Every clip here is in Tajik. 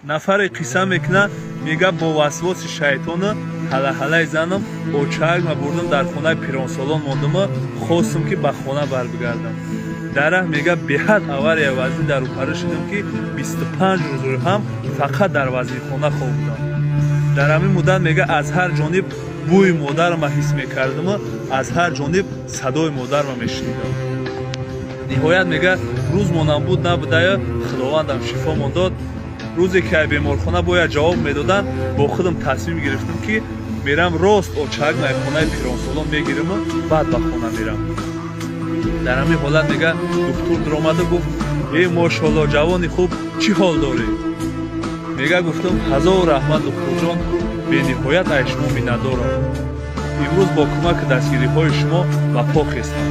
Нафаре қисса мекунад, мега, бо васвоси шайтону ҳалаҳалаи занам очагма бурдам, дар хонаи пиронсолон мондаму хостам, ки ба хона барбигардам. Дар раҳ, мега, беҳад авария вазнин дар рӯпарӯ шудам, ки 25 рӯз рӯйҳам фақат дар вазнинхона хоб будам. Дар ҳамин муддат, мега, аз ҳар ҷониб бӯи модарама ҳис мекардаму аз ҳар ҷониб садои модарма мешунидам. Ниҳоят, мега, рӯзмонам буд набудая, Худовандам шифомон дод. Рӯзе ки ай беморхона бояд ҷавоб медоданд, бо худам тасмим гирифтам, ки мерам, рост очагма ай хонаи пиронсолон мегираму баъд ба хона мерам. Дар ҳамин ҳолат, мега, духтур дуромаду гуфт: «Э, мошолло, ҷавони хуб, чӣ ҳол дорӣ?» Мега, гуфтам: «Ҳазор раҳмат, духтурҷон, бениҳоят ай шумо миннатдорам. Имрӯз бо кӯмаки дастгириҳои шумо ба по хестам».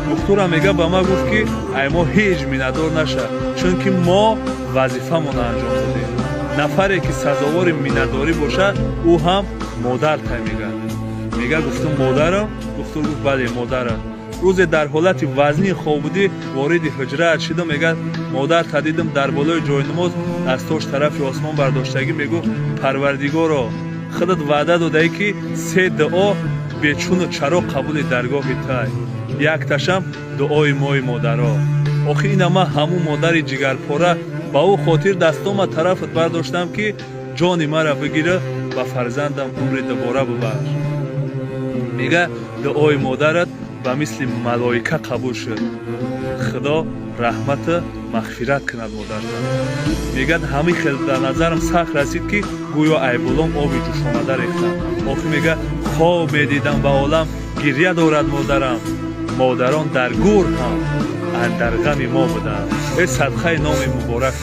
Духтурам, мега, ба ман гуфт, ки ай мо ҳеҷ миннатдор наша, чунки мо вазифамонро анҷом додем. Нафаре ки сазовори миннатдорӣ бошад, ӯ ҳам модартай. Мега, гуфтам: «Модарам?» Духтур гуфт: «Бале, модарат. Рӯзе дар ҳолати вазнин хобудӣ, вориди ҳуҷраат шидам, мега, модарта дидам, дар болои ҷойнамоз дастош тарафи осмон бардоштагӣ мегуфт: „Парвардигоро, худат ваъда додаӣ, ки се дуо бечуну чаро қабули даргоҳи тай, якташам дуои мои модаро. Охир ина ман ҳамун модари ҷигарпора ба ӯ хотир дастома тарафат бардоштам, ки ҷони мара бигира, ба фарзандам умри дубора бубахш“. Мега, дуои модарат ба мисли малоика қабул шуд. Худо раҳмату мағфират кунад модарта. Мегӯяд, ҳамин хел дар назарам сахт расид, ки гӯё айболом оби ҷӯшомада рехтам. Охир, мега, хоб медидам, ба олам гирья дорад модарам. Модарон дар гур ҳам андар ғами мо буданд. Э, садқаи номи муборак.